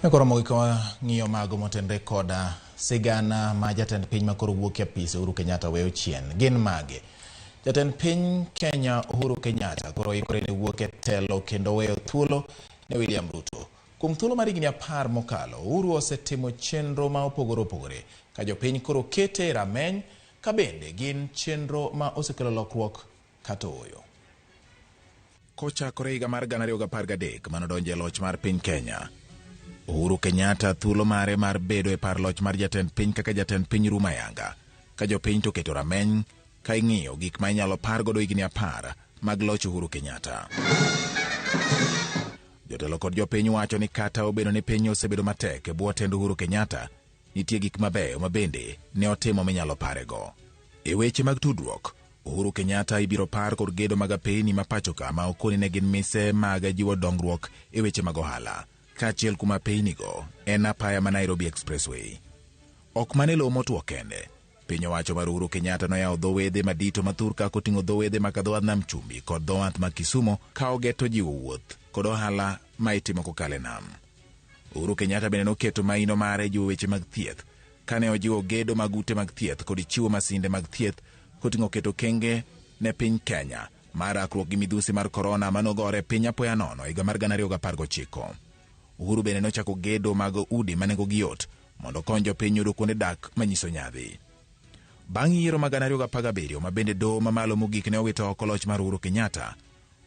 Koro mogik wang'iyo mago motenre koda sigana ma jatend piny makoro wuok e apis Uhuru Kenyatta weyo chien. Gin mage? Jatend piny Kenya Uhuru Kenyatta koro ikore ne wuok e telo kendo weyo thuolo ne William Ruto. Kuom thuolo mar higni 10 mokalo, Uhuru osetimo chenro ma opogore opogore ka jopiny koro kete e rameny ka bende gin chenro ma osekelo lokruok kata ooyo. Kochakore higa mar 2013 manodonjo e loch mar piny Kenya, Uhuru Kenyatta thuolo mare mar bedo e par loch mar jatend piny kaka jatend piny rumo ayanga, ka jopiny to keto rameny ka ing'iyo gik ma inyalo par godo higni 10 mag loch Uhuru Kenyatta. Jotelo kod jopiny wacho ni kata obedo ni piny osebedo matek e bwo tend Uhuru Kenyatta, nitie gik mabeyo ma bende ne otimo minyalo parego. E weche mag tudruok, Uhuru Kenyatta ibiro par kod gedo mag apeyni ma pachoka ma okoni ne gin mise mag jiwo dongruok e weche mag ohala. Kaachiel kuom apeynigo en apaya ma Nairobi Expressway. Ok mana e lowo motwo kende. Piny owacho mar Uhuru Kenyatta noyawo dho wedhe madito ma thur ka koting'o dho wedhe mag dho wath Nam Chumbi kod dho wath ma Kisumo ka ogeto jiwo wuoth kod ohala ma itimo kokalo e nam. Uhuru Kenyatta bende noketo maino mare e jiwo weche mag thieth kane ojiwo gedo mag ute mag thieth kod chiwo masinde mag thieth koting'o keto kenge ne piny Kenya mar rakruok gi midhusi mar korona manogore e piny apoya nono higa mar 2019. Uhuru bende nochako gedo mag udi ma nengogi yot mondo okony jopiny yudo kuonde dak manyiso nyadhi. Bang' yiero mag 2017 ma bende doho mamalo mogik ne owito oko loch mar Uhuru Kenyatta,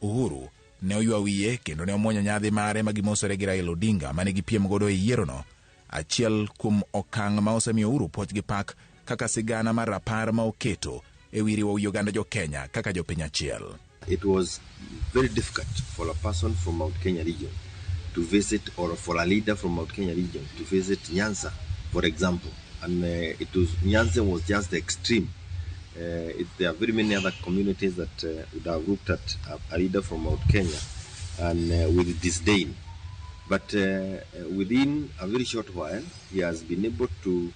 Uhuru ne oywa wiye kendo ne omuonyo nyadhi mare ma gimosore gi Raila Odinga mane gipiem godo e yierono, achiel kuom okang' ma osemiyo Uhuru puoch gi pak kaka sigana mar rapar ma oketo e wi riwo wi oganda jo Kenya kaka jopiny achiel. It was very difficult for a person from Mount Kenya region to visit, or for a leader from Mount Kenya region to visit Nyanza, for example. And Nyanza was just the extreme. There are very many other communities that would have looked at a leader from Mount Kenya and with disdain. But within a very short while, he has been able to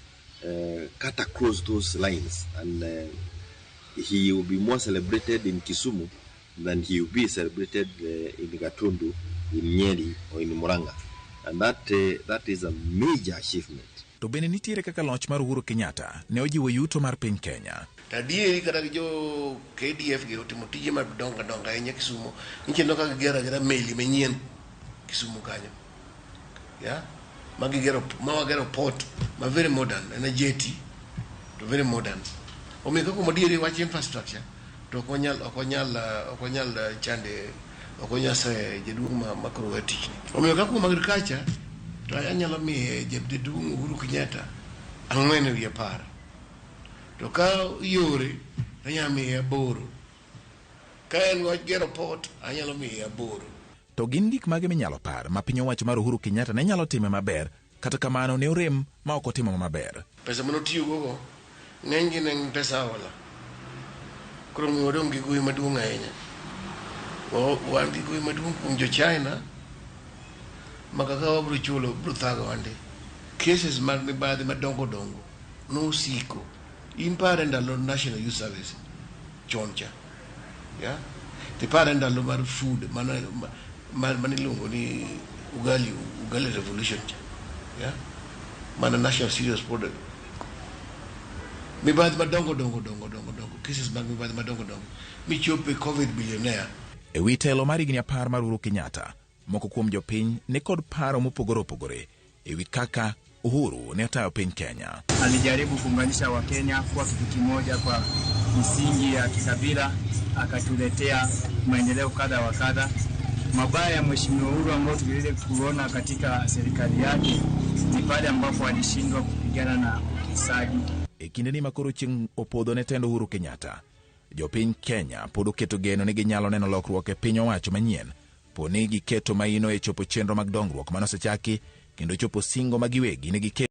cut across those lines, and he will be more celebrated in Kisumu than he will be celebrated in Gatundu, in Nyeri, or in Murang'a. And that is a major achievement. To bende nitiere kaka loch mar Uhuru Kenyatta ne ojiwo yuto mar piny Kenya. Adieri kata gi jo KDF gi otimo tije madongo dongo ahinya Kisumu. Nitie no kaka gigero agera meli manyien Kisumu kanyo. Ya? Ma gigero, ma wagero port ma very modern, en a jetty to very modern. Omiyo kaka kuom adieri wach infrastructure to ok onyal chande, ok onyal se jaduong' ma koro we tich. Omiyo kaka kuom agriculture to anyalo miye jaduong' Uhuru Kenyatta 4 e wi 10. To ka yore anyalo miye 8. Ka en wach gero port anyalo miye 8. To gin gik mage minyalo par ma piny owacho mar Uhuru Kenyatta ne nyalo time maber, kata kamano ne orem ma ok otimo maber? Pesa manotiyogo go ng'enygi ne en pesa hola. Koro miyo wadong' gi gowi maduong' ahinya. Wan gi gowi maduong' kuom jo China ma kaka wabiro chulo biro thagowa ndi. Cases mag mibadhi madongo dongo nosiko. In pare ndalo National Youth Service chon cha. Yeah? Tipare ndalo mar food mane iluongo ni ugali revolution cha. Yeah? Mana National Cereals Product. Mibadhi madongo dongo dongo dongo dongo, cases mag mibadhi madongo dongo michopo e COVID billionaire. E wi telo mar higni 10 mar Uhuru Kenyatta, moko kuom jopiny ni kod paro mopogore opogore e wi kaka Uhuru ne otayo piny Kenya. Alijaribu kuunganisha Wakenya kuwa kitu kimoja kwa misingi ya kikabila, akatuletea maendeleo kadha wa kadha. Mabaya ya Mheshimiwa Uhuru ambayo tuliweza kuona katika serikali yake ni pale ambapo alishindwa kupigana na ufisadi. E kindeni ma koro chieng' opodho ne tend Uhuru Kenyatta, jopiny Kenya pod oketo geno ni ginyalo neno lokruok e piny owacho manyien po ni giketo maino e chopo chenro mag dongruok manosechaki kendo chopo singo ma giwegi ne giketo.